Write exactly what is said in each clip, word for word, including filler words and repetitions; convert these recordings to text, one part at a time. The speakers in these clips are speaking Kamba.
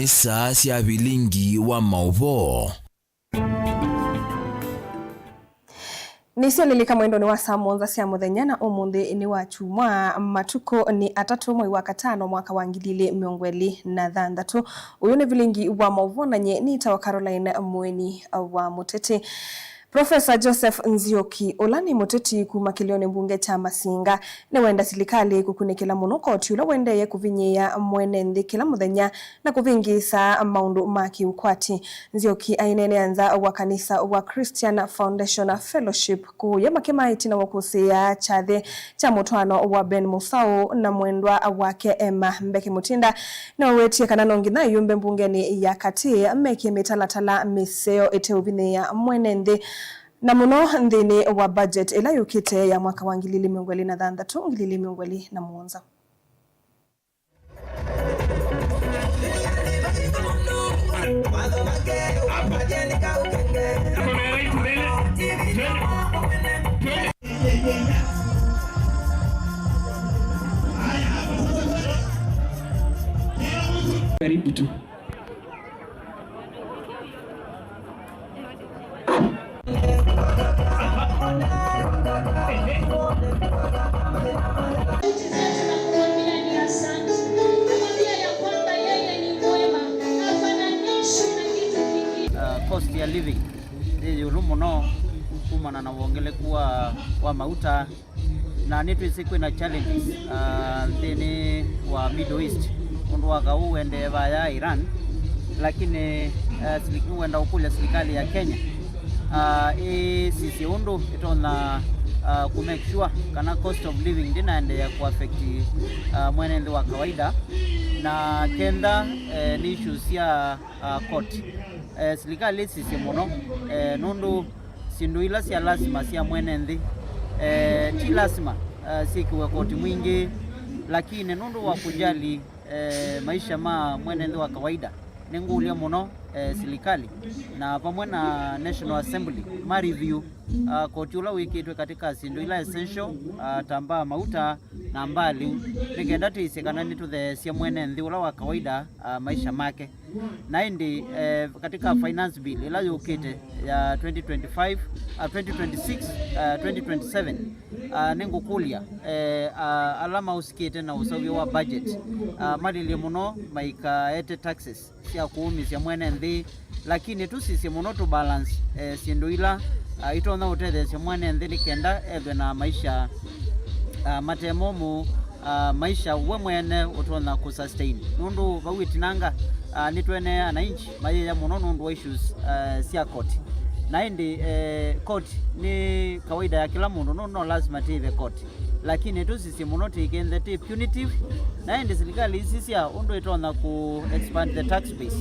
Saa sya vilingi wa maũvoo. Nĩsyalilika mwendonĩ wa saa mũonza sya mũthenya, na ũmũnthĩ nĩ wa kyumwa, matukũ nĩ atatũ, mwei wa katano, mwaka wa ngili ilĩ mĩongo ĩlĩ na thanthatũ. Ũyũ nĩ vilingi wa maũvoo, na nyie nĩtawa Caroline Mweni wa Mũteti. Profesa Joseph Nzioki, ũla nĩ mũteti kuma kĩlĩonĩ mbunge kya Masinga, nĩwenda silikalĩ kũkunĩkĩla mũno koti ũla ũendee kũvinyĩĩa mwene nthĩ kĩla mũthenya na kũvĩngĩĩsa maũndũ ma kĩũkwati. Nzioki aineenea nza wa kanisa wa Christian Foundation Fellowship kũũya makĩma ĩtina wa kũsĩĩa kyathĩ kya mũtwaano wa Ben Musau na mwendwa wake Emma Mbeki Mutinda. Nĩwawetie kana no nginya ayumbe mbungenĩ ya katĩ mekie mĩtalatala mĩseo ĩteũvinyĩĩa mwene nthĩ, na mũno nthĩnĩ wa budget ĩla yũkĩte ya mwaka wa ngili ilĩ mĩongo ĩlĩ na thanthatũ, ngili ilĩ mĩongo ĩlĩ na mũonza. Karibu tu. Sauti zetu na kumwambia ni asante. Namwambia ya kwamba yeye ni mwema, hafananishwi na kitu kingine. Uh, cost ya living yĩ ĩũlũ mũno kumana na wongeleku wa, wa mauta. Na nĩtwĩsĩ kwĩna challenges, uh, nthĩnĩ wa Middle East, ũndũ wa kaũ ũendee vaya Iran, lakini, uh, sili-, nĩwenda ũkũlya silikalĩ ya Kenya, uh, ĩsisye ũndũ ĩtonya, uh, kũ make sure kana cost of living ndĩnaendeea kũ affect, uh, mwene nthĩ wa kawaida, na kenda, eh, nĩ issues sya, uh, court. Eh, silikalĩ ĩsisye mũno, eh, nũndũ syĩndũ ila sya lasima sya mwene nthĩ, eh, ti lasima, eh, syĩkĩwe koti mwingĩ, lakini nũndũ wa kũjali, eh, maisha ma mwene nthĩ wa kawaida, nĩngũlya mũno, eh, silikalĩ na vamwe na National Assembly ma review, ah, koti ũla wĩkĩtwe katika syĩndũ ila essential, ah, ta mbaa mauta na mbaa lĩu, nĩ kenda tĩsye kana nĩtũtheesya mwene nthĩ ũla wa kawaida, ah, maisha make. Na ĩndĩ, eh, katika finance bill ĩla yũkĩte ya twenty twenty-five, ah, twenty twenty-six, ah, twenty twenty-seven, ah, nĩngũkũlya, eh, ah, ala maũsikĩte na ũseũvyo wa budget, ah, malilye mũno maikaete taxes sya kũũmĩsya mwene nthĩ, lakini tũsisye mũno tũ balance, eh, syĩndũ ila, ah, itonya ũtetheesya mwene nthĩ nĩ kenda ethwe na maisha, ah, mate momũ, ah, maisha we mwene ũtonya kũ sustain. Nũndũ vau ĩtinanga, ah, nĩtwene ananchi mayĩya mũno nũndũ wa issues, ah, sya court. Na ĩndĩ, eh, court nĩ kawaida ya kĩla mũndũ, nũndũ no lazima tĩĩve court. Lakini tũsisye mũno tĩkenthe tĩ punitive, na ĩndĩ silikalĩ ĩsisya ũndũ ĩtonya kũ expand the tax base,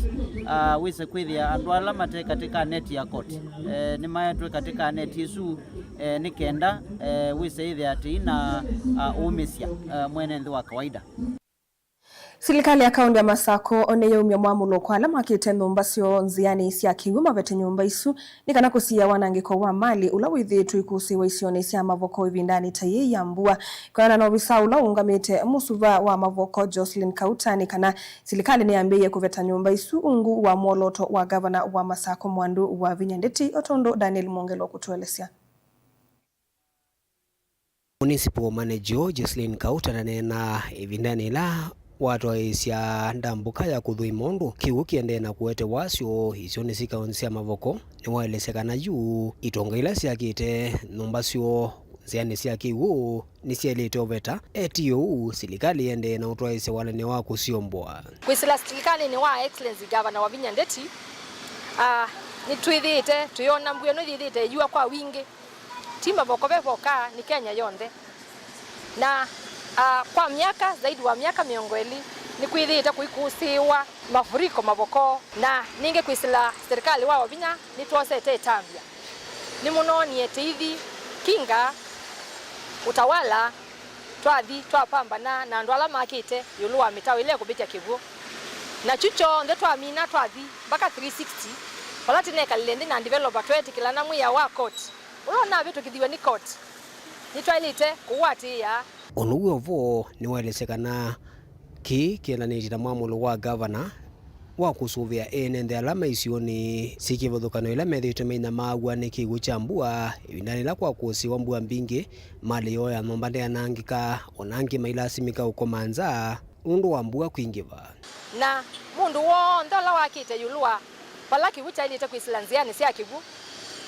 ah, wĩse kwĩthĩa andũ ala mate katika net ya court, eh, nĩmaetwe katika net ĩsu, eh, nĩ kenda, eh, wĩse ĩthĩa tĩina, ah, ũmĩsya, eh, mwene nthĩ wa kawaida. Silikalĩ ya kaũntĩ ya Masakũ nĩyaumya mwamũlo kwa ala makĩte nyũmba syoo nzĩanĩ sya kĩw'ũ mavete nyũmba isu nĩ kana kũsiĩĩa wanangĩko wa malĩ ũla wĩthĩĩtwe ũikũsĩĩwa isionĩ sya Mavoko ĩvindanĩ ta yĩĩ ya mbua. Kwĩanana na ovisa ũla ũũngamĩte mũsuva wa Mavoko, Jocelyn Kauta, nĩ kana silikalĩ nĩyambĩĩe kũveta nyũmba isu ungu wa mwolooto wa ngavana wa Masakũ Mwandu Wavinya Ndeti, o tondũ Daniel Mwongelo ũkũtũelesya. Municipal Manager Jocelyn Kauta ndaneena ĩvindanĩ yĩla watwaĩĩsya ndambũka ya kũthũima ũndũ kĩw'ũ kĩendee na kũete wasyo isionĩ sya kaũntĩ sya Mavoko. Nĩwaelesya kana yu itonga ila syakĩte nyũmba syoo nzĩanĩ sya kĩw'ũ nĩsyaĩlĩte ũveta eti ũu silikalĩ ĩendee na ũtwaĩĩsya walany'o wa kũsyombwa. Kwĩsĩla silikalĩnĩ wa Excellency Governor Wavinya Ndeti, ah, nĩtwĩthĩĩte tũyona mbua ĩno yĩthĩĩte ĩyua kwa wingĩ. Ti Mavoko ve voka, nĩ Kenya yonthe. Na, ah, kwa myaka, zaidi wa myaka mĩongo ĩlĩ, nĩkwĩthĩĩte kũikũsĩĩwa mafuriko Mavoko. Na ningĩ kwĩsĩla serikali wa Wavinya nĩtwosete ĩtambya. Nĩmũnoonie tĩithi, kinga, utawala, twathi twapambana na andũ ala makĩte ĩũlũ wa mĩtao ĩla ĩkũvĩtya kĩw'ũ. Na kyu kyonthe twamina twathi mpaka three sixty, vala tĩnekalile nthĩ na developer tweetĩkĩlana mwĩao wa court. Ũla ũnavĩtũkĩthiw'e nĩ court, nĩtwaĩlĩte kũũatĩĩa. Ũndũ wĩ o vo nĩwaelesya kana kĩĩ kĩendanĩtye na mwamũlo wa ngavana wa kũsũvĩa ene nthĩ ala me isionĩ syĩ kĩvathũkany'o ila methĩĩtwe mainyamaaw'a nĩ kĩw'ũ kya mbua ĩvindanĩ yĩla kwakũsĩĩwa mbua mbingĩ, malĩ yoo ya nyũmba ndĩanangĩka, o na angĩ mailasimĩka ũkoma nza nũndũ wa mbua kwingĩva. Na mũndũ w'onthe ũla wakĩte ĩũlũ wa vala kĩw'ũ kyaĩlĩte kwĩsĩla nzĩanĩ sya kĩw'ũ,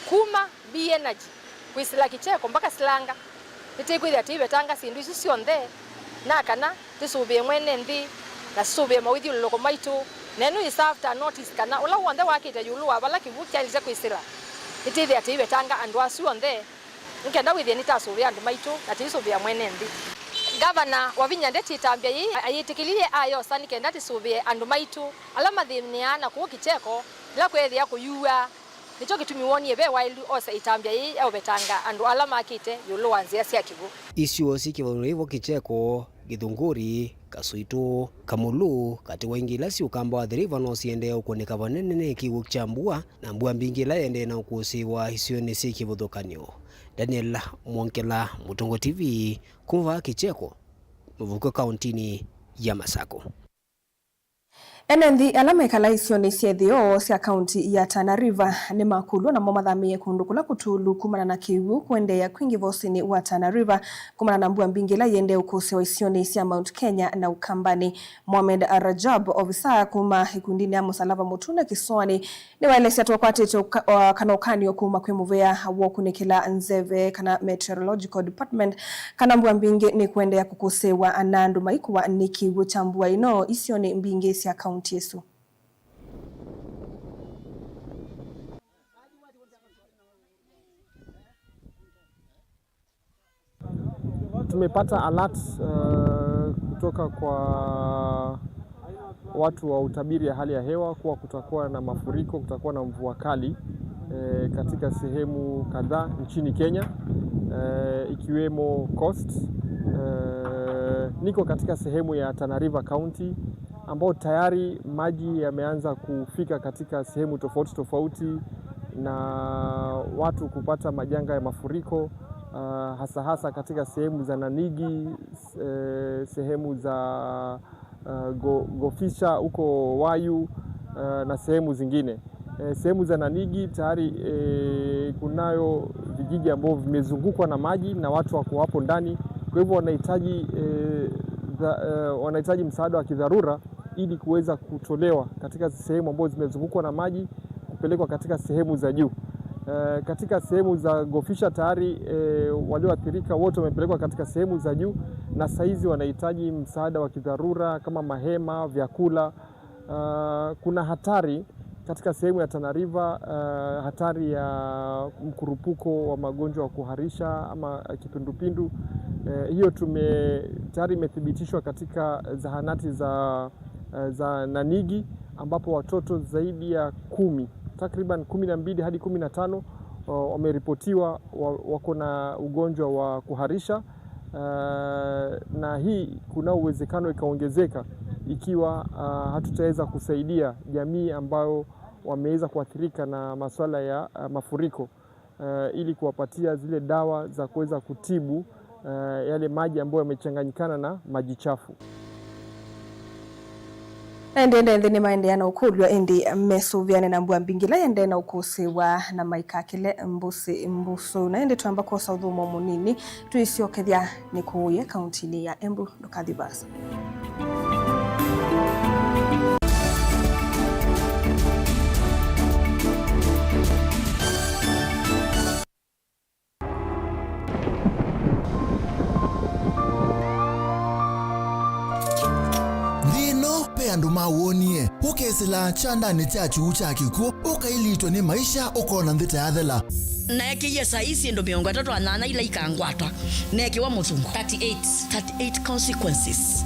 kuma Be Energy kwĩsĩla Kicheko mpaka Silanga, nĩtĩkwĩthĩa tĩivetanga syĩndũ isu syonthe, na kana tĩsũvĩe mwene nthĩ, na tũsũvĩe mawĩthyũlũlũko maitũ. Na ĩno ĩ serve ta notice kana ũla w'onthe wakĩte ĩũlũ wa vala kĩw'ũ kyaĩlĩte kwĩsĩla, nĩtĩthĩa tĩivetanga andũ asu onthe, nĩ kenda wĩthĩe nĩtasũvĩa andũ maitũ na tĩisũvĩa mwene nthĩ. Ngavana Wavinya Ndeti ĩtambya yĩĩ ayĩtĩkĩlilye ayosa nĩ kenda tĩsũvĩe andũ maitũ ala mathĩnĩaa na kũũ Kicheko, ĩla kweethĩa kũyuaa. Nĩkyo kĩtumi wonie ve waĩlu ose ĩtambya yĩĩ ya ũvetanga andũ ala makĩte ĩũlũ wa nzĩa sya kĩw'ũ. Isio syĩ kĩvathũkany'o vo Kicheko, Gĩthũngũri, Kasuitũ, Kamulu, katĩ wa ingĩ ila syĩ ũkamba wa Athi River no siendee ũkũnĩka vanene nĩ kĩw'ũ kya mbua na mbua mbingĩ ĩla yendee na ũkũsĩĩwa isionĩ syĩ kĩvathũkany'o. Daniel Mwongela, Mũtũngũ T V, kuma vaa Kicheko, Mũvuko, kauntinĩ ya Masakũ. Ene nthĩ ala mekala isionĩ sya ĩtheo sya kaunti ya Tana River nĩmakũlw'a namo mathamĩĩe kũndũ kũla kũtũlu kumana na kĩw'ũ kũendeea kwingĩva ũsĩnĩ wa Tana River kumana na mbua mbingĩ ĩla yĩendee ũkũsĩwa isionĩ sya Mount Kenya na Ukambani. Mohamed Rajab, ovisa kuma ĩkundinĩ ya Mũsalava Mũtune kĩsoanĩ, nĩwaelesya tũkwatĩte ũka-, o, kana ũkany'o kuma kwĩ mũvea wa ũkunĩkĩla nzeve kana meteorological department kana mbua mbingĩ nĩkũendeea kũkũsĩĩwa na andũ maikũwa nĩ kĩw'ũ kya mbua ĩno isionĩ mbingĩ sya kaunti ĩsu. Tumepata alert, uh, kutoka kwa watu wa utabiri ya hali ya hewa kuwa kutakuwa na mafuriko, kutakuwa na mvua kali, eh, katika sehemu kadhaa nchini Kenya, eh, ikiwemo Coast. Eh, niko katika sehemu ya Tana River County, ambao tayari maji yameanza kufika katika sehemu tofauti tofauti na watu kupata majanga ya mafuriko, ah, hasa hasa katika sehemu za Nanigi, s-, eh, sehemu za, ah, Go-, Gofisha huko Wayu, ah, na sehemu zingine. Eh, sehemu za Nanigi tayari, eh, kunayo vijiji ambavyo vimezungukwa na maji na watu wako hapo ndani. Kwa hivyo wanahitaji, eh, dha-, eh, wanahitaji msaada wa kidharura ili kuweza kutolewa katika sehemu ambazo zimezungukwa na maji kupelekwa katika sehemu za juu. Eh, katika sehemu za Gofisha tayari, eh, walioathirika wote wamepelekwa katika sehemu za juu, na saizi wanahitaji msaada wa kidharura kama mahema, vyakula. Ah, kuna hatari katika sehemu ya Tana River, ah, hatari ya mkurupuko wa magonjwa ya kuharisha ama kipindupindu. Eh, hiyo tume-, tayari imethibitishwa katika zahanati za, eh, za Nanigi, ambapo watoto zaidi ya kumi, takriban kumi na mbili hadi kumi na tano, wa-, wameripotiwa wa-, wako na ugonjwa wa kuharisha. Ah, na hii kuna uwezekano ikaongezeka ikiwa, ah, hatutaweza kusaidia jamii ambayo wameweza kuathirika na masuala ya, ah, mafuriko, ah, ili kuwapatia zile dawa za kuweza kutibu, ah, yale maji ambayo yamechanganyikana na maji chafu. Na ĩndĩ ene nthĩ nĩmaendeea na ũkũlw'a ĩndĩ mesũvĩane na mbua mbingĩ ĩla yendee na ũkũsĩĩwa na maikakĩle mbũsĩ mbusũ. Na ĩndĩ twamba kwosa ũthũmũo mũnini, twĩsyokethya nĩkũũye kauntinĩ ya Embu. Ndũkathi vaasa. Nthĩ ĩno, ve andũ mawonie, ũkesĩla kyandanĩ kya kyuu kya kĩkw'ũ, ũkailitwe nĩ maisha, ũkona nthĩ ta yathela. Naekĩie saa ii syĩndũ mĩongo ĩtatũ na nyanya ila ikangwatwa, neekĩwa mũthungo. Thirty-eight, thirty-eight consequences,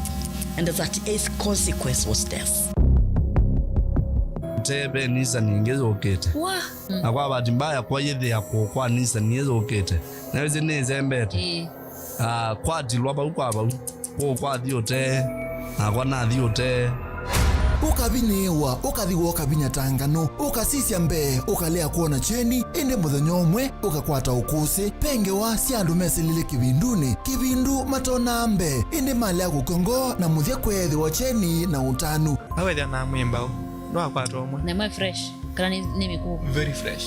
and the thirty-eighth consequence was death. Te ve Nissan ĩngĩ yũkĩte. Wa. Na kwa bahati mbaya, kwa yĩthĩa kũũ kwa Nissan ĩyũkĩte, na ĩsĩ nĩĩsembete. Ĩĩ. Ah, kwatilwa vau kwa vau. Kũũ kwathi ũtee, nakwa nathi ũtee. Ũkavinyĩĩwa, ũkathi wooka vinya ta nganũ, ũkasisya mbee, ũkalea kwona kyeni, ĩndĩ mũthenya ũmwe ũkakwata ũkũsĩ. Ve ngewa sya andũ mesĩlĩlye kĩvindunĩ, kĩvindu matonaa mbee, ĩndĩ malea kũkw'a ngoo na mũthya kweethĩwa kyeni na ũtanu. Nawethĩa namwĩmbaũ. Ndwakwata ũmwe. Na ĩmwe fresh, kana nĩ, nĩ mĩkũũ? Very fresh.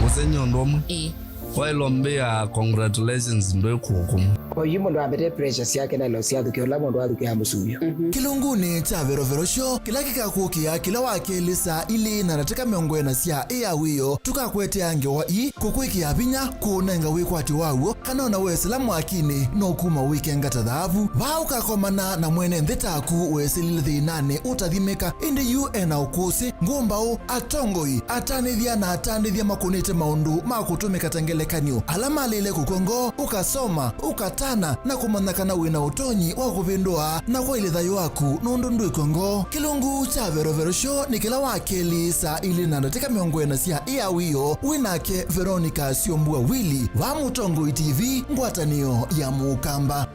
Mũsenya ũndũ ũmwe. Ĩĩ. Waĩlwa mbĩa congratulations ndwĩ kũkũmwe. Oyu mũndũ ambete pressure syake na ilo syathukĩa ũla mũndũ athukĩa mũsuvyo. Kĩlungunĩ kya verovero syo kĩla kĩkakũkĩa kĩla wa kelĩ saa ilĩ na ndatĩka mĩongo ĩna sya ĩa wĩoo, tũkakũetea ngewa ii kũkwĩkĩa vinya, kũũnenga wĩkwatyo waw'o, kana ona wesĩla mwakinĩ no kuma wĩkenga ta thaavu. Vaa ũkakomana na mwene nthĩ taku wesĩlile thĩnanĩ ũtathimĩka, ĩndĩ yu ena ũkũsĩ, ngũmbaũ, atongoi, atanĩthya na atandĩthya makũnĩte maũndũ ma kũtũmĩka ta ngelekany'o ala malĩle kũkw'a ngoo, ũkasoma, ũkatana, na kũmanya kana wĩ na ũtonyi wa kũvĩndũa na kwaĩlya thayũ waku nũndũ ndwĩkw'a ngoo. Kĩlungu kya Verovero Show nĩ kĩla wa kelĩ saa ilĩ na ndatĩka mĩongo ĩna sya ĩa wĩoo, wĩ nake Veronica Syombua Willy, va Mũtongoi T V, ngwatanĩo ya Mũkamba.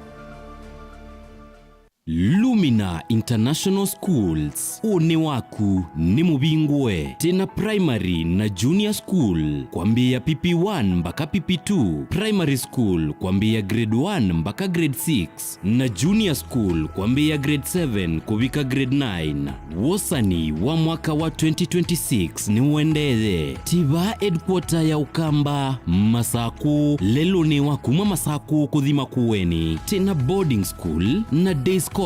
Lumina International Schools, ũnĩ waku nĩ mũvingũe. Twĩna primary na junior school kwambĩĩa P P one mbaka P P two, primary school kwambĩĩa grade one mbaka grade six, na junior school kwambĩĩa grade seven kũvika grade nine. Wosani wa mwaka wa twenty twenty-six nĩũendee. Tiva headquarter ya Ũkamba, Masakũ, lelũnĩ wa kuma Masakũ kũthi Makueni. Twĩna boarding school na day scholars,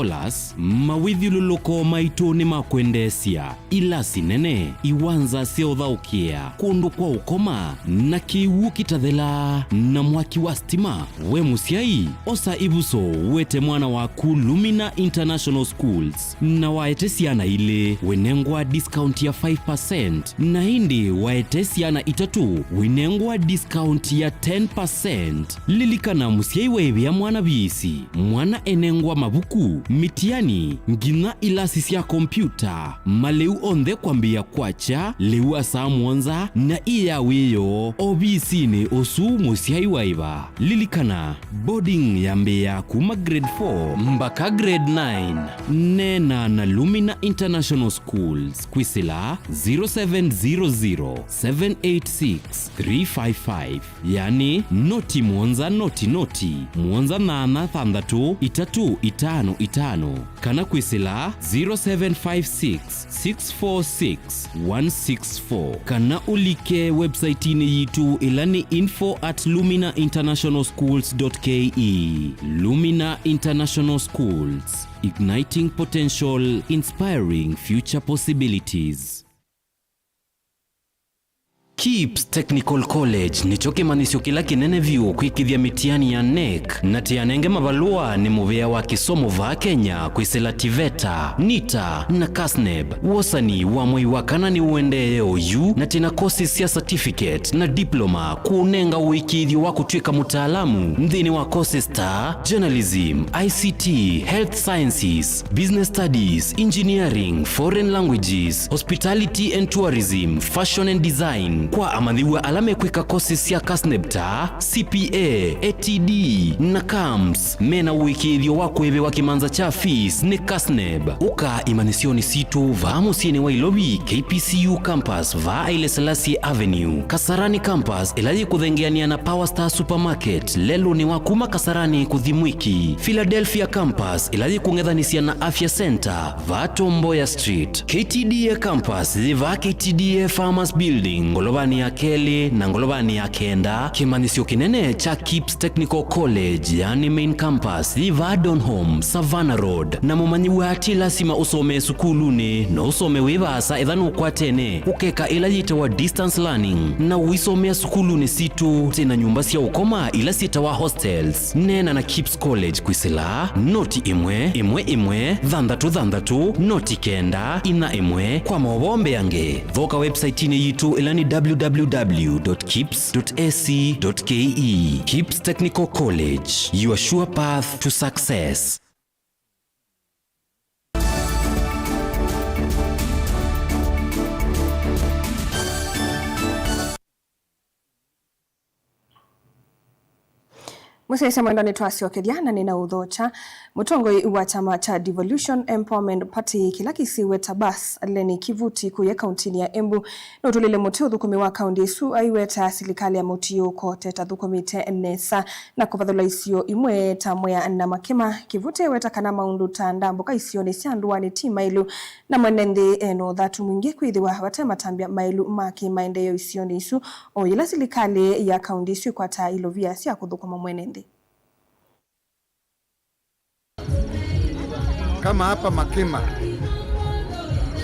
mawĩthyũlũlũko maitũ nĩ ma kwendeesya. Ilasi nene, iwanza sya ũthaũkĩa, kũndũ kwa ũkoma, na kĩw'ũ kĩtathelaa, na mwaki wa stima. We mũsyai, osa ĩvuso ũete mwana waku Lumina International Schools, na waete syana ilĩ, wĩnengwa discount ya five percent, na ĩndĩ waete syana itatũ, wĩnengwa discount ya ten percent. Lilikana, mũsyai waĩvĩa mwana viisi, mwana enengwa mavuku, mĩtiani, nginya ilasi sya kompyuta, malĩu onthe kwambĩĩa kwakya lĩu asaa mũonza na ĩ ya wĩoo ovisinĩ ũsu mũsyai waĩva. Lilikana, boarding yambĩĩa kuma grade four mbaka grade nine. Neena na Lumina International Schools kwĩsĩla zero seven zero zero, seven eight six, three five five, yani noti mũonza noti noti, mũonza nana thanthatũ itatũ itano itano, kana kwĩsĩla zero seven five six, six four six, one six four, kana ũlike website-inĩ yitũ ĩla nĩ info at lumina international schools dot K E. Lumina International Schools, igniting potential, inspiring future possibilities. KIPS Technical College nĩkyo kĩmanyĩsyo kĩla kĩnene vyũ kwĩkĩthya mĩtiani ya NEC, na tĩanenge mavalũa nĩ mũvĩa wa kĩsomo vaa Kenya kwĩsĩla TVETA, NITA, na KASNEB. Wosani wa mwei wa kana nĩũendee oyu, na twĩna courses sya certificate na diploma kũũnenga ũĩkĩĩthyo wa kũtw'ĩka mũtaalamu nthĩnĩ wa courses ta journalism, I C T, health sciences, business studies, engineering, foreign languages, hospitality and tourism, fashion and design. Kwa amanyĩw'a ala mekwĩka courses sya KASNEB ta C P A, A T D, na CAMS, mena ũĩkĩĩthyo wa kũĩvĩwa kĩmanza kya fees nĩ KASNEB. Ũka imanyĩsyonĩ sitũ vaa mũsyĩnĩ wa Ilovi, K P C U campus, vaa Haile Selassie Avenue, Kasarani campus, ĩla yĩkũthengeanĩa na Power Star Supermarket, lelũnĩ wa kuma Kasarani kũthi Mwiki, Philadelphia campus, ĩla yĩkũng'ethanĩsya na Afya Center, vaa Tom Mboya Street, K T D A campus, yĩ vaa K T D A Farmers Building, ngolovanĩ ya kelĩ na ngolovanĩ ya kenda. Kĩmanyĩsyo kĩnene kya KIPS Technical College, yani main campus, yĩ vaa Donholm, Savannah Road. Na mũmanyĩw'a ti lasima ũsomee sukulunĩ, no ũsome wĩ vaasa ethĩwa nũkwatene, ũkeka ĩla yĩtawa distance learning, na ũisomea sukulunĩ sitũ. Twĩna nyũmba sya ũkoma ila syĩtawa hostels. Neena na KIPS College kwĩsĩla noti ĩmwe, ĩmwe, ĩmwe, thanthatũ, thanthatũ, noti kenda, inya, ĩmwe. Kwa maũvoo mbeange, thoka website-inĩ yitũ ĩla nĩ W W W dot kips dot A C dot K E. KIPS Technical College, your sure path to success. Mũsyaĩĩsya mwendwa, nĩtwasyokethya na nĩnaũthokya. Mũtongoi wa kyama kya Devolution Empowerment Party, kĩla kĩsĩwe ta BAS, Lenny Kivuti, kũya kauntinĩ ya Embu, nũtũlile mũtĩ ũthũkũmi wa kaunti ĩsu, aiweta silikalĩ ya mũtiũko tetathũkũmĩte nesa na kũvathũla isio imwe ta Mwea na Makema. Kivuti aiweta kana maũndũ ta ndambũka isionĩ sya ndũanĩ ti maĩlu, na mwene nthĩ ena ũthatu mwingĩ kwĩthĩwa vate matambya maĩlu ma kĩmaendeeo isionĩ isu, o yĩla silikalĩ ya kaunti isu ĩkwataa ilovia sya kũthũkũma mwene nthĩ. Kama hapa Makema,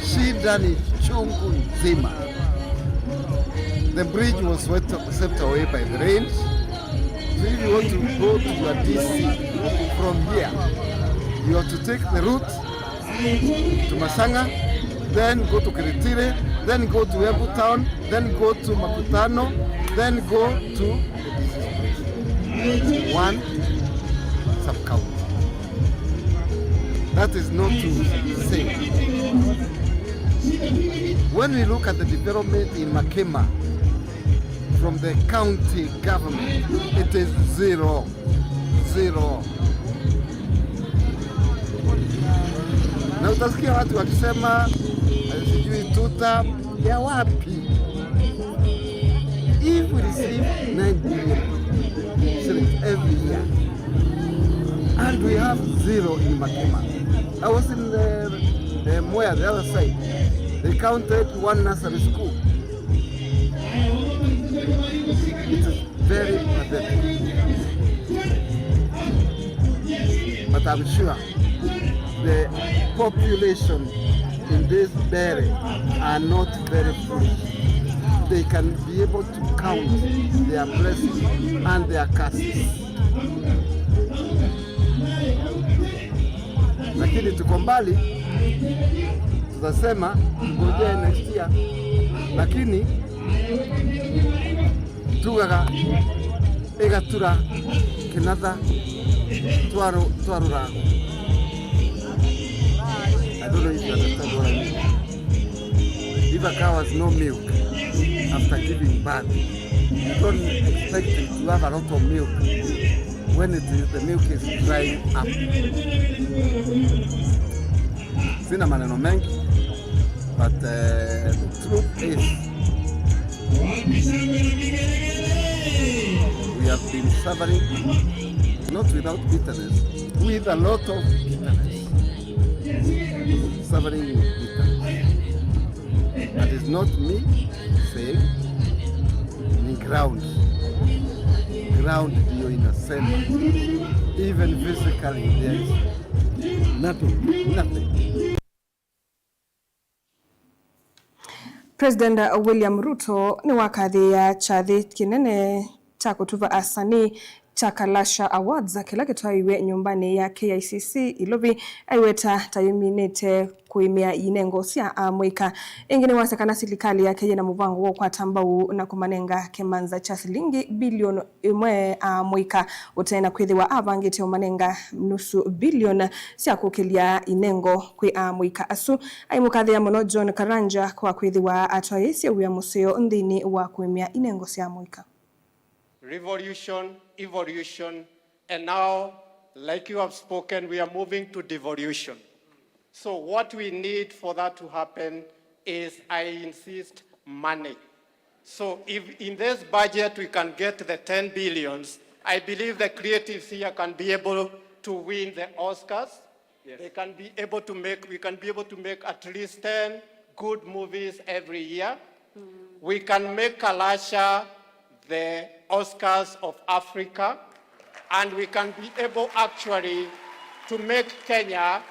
shida ni chungu nzima. The bridge was swept, swept away by the rains. So if you want to go to your D C from here, you have to take the route to Masanga, then go to Kiritiri, then go to Embu town, then go to Makutano, then go to the D C's place. One sub-county. That is not to say. When we look at the development in Makema from the county government, it is zero. Zero. Na utasikia watu wakisema, eh, sijui tuta ya wapi? If we receive nine billion shillings every year and we have zero in Makema. I was in the, the Mwea, the other side. They counted one nursery school. It is very pathetic. But I'm sure the population in this Mbeere are not very foolish. They can be able to count their blessings and their curses. Lakini tuko mbali, tutasema tungojee next year, lakini tugaga ĩgatura kĩnatha twarũ-, twarũragwo. I don't know if you understand what I mean. If a cow has no milk after giving birth, you don't expect it to have a lot of milk when it is, the milk is drying up. Sina maneno mengi, but, uh, the truth is, we have been suffering, not without bitterness, with a lot of bitterness. Suffering with bitterness. That is not me saying, ni ground. Ground ndiyo inasema. Even physically, there is nothing. Nothing. President William Ruto nĩwakathĩĩa kyathĩ kĩnene kya kũtuva asanii kya Kalasha Awards, kĩla kĩtwaiwe nyũmbanĩ ya K I C C Ilovi, aiweta ta yĩminĩte kũĩmĩa inengo sya amũika. Ĩngĩ nĩwasya kana silikalĩ yake yĩna mũvango wa ũkwata mbau na kũmanenga kĩmanza kya silingi bilioni ĩmwe amũika, ũtena kwĩthĩwa avangĩte ũmanenga nusu bilioni sya kũkĩlya inengo kwĩ amũika asu. Aimũkathĩa mũno John Karanja kwa kwĩthĩwa atwaĩĩsye wĩa mũseo nthĩnĩ wa kũĩmĩa inengo sya amũika. Revolution, evolution, and now, like you have spoken, we are moving to devolution. So what we need for that to happen is, I insist, money. So if in this budget we can get the ten billions, I believe the creatives here can be able to win the Oscars. Yes. They can be able to make, we can be able to make at least ten good movies every year. We can make Kalasha the Oscars of Africa, and we can be able actually to make Kenya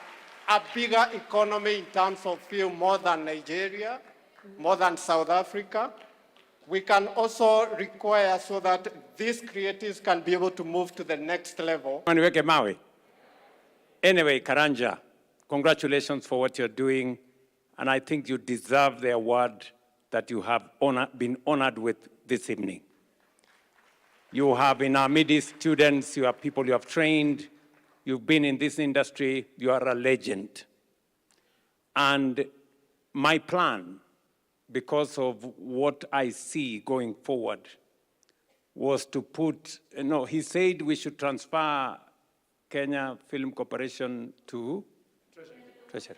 a bigger economy in terms of film more than Nigeria, more than South Africa. We can also require so that these creatives can be able to move to the next level. Niweke mawe. Anyway, Karanja, congratulations for what you're doing, and I think you deserve the award that you have honor, been honored with this evening. You have in our midst students, you have people you have trained, you've been in this industry, you are a legend. And my plan, because of what I see going forward, was to put, no, he said we should transfer Kenya Film Corporation to Treasury.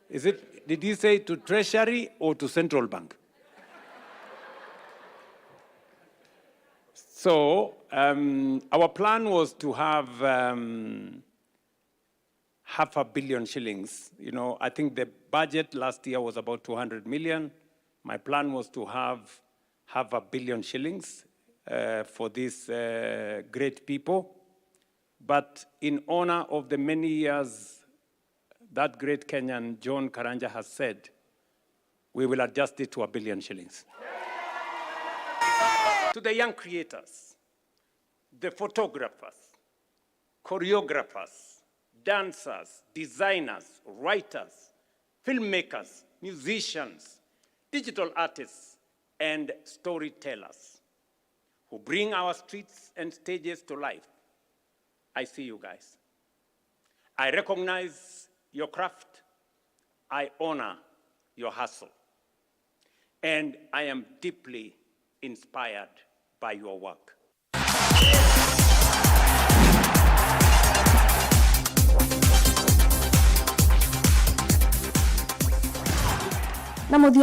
Is it, did he say to Treasury or to Central Bank? So, um, our plan was to have, um, half a billion shillings. You know, I think the budget last year was about two hundred million. My plan was to have half a billion shillings, uh, for these, uh, great people. But in honor of the many years that great Kenyan John Karanja has said, we will adjust it to a billion shillings. To the young creators, the photographers, choreographers, dancers, designers, writers, filmmakers, musicians, digital artists, and storytellers who bring our streets and stages to life. I see you guys. I recognize your craft. I honor your hustle. And I am deeply inspired by your work. Na mũthya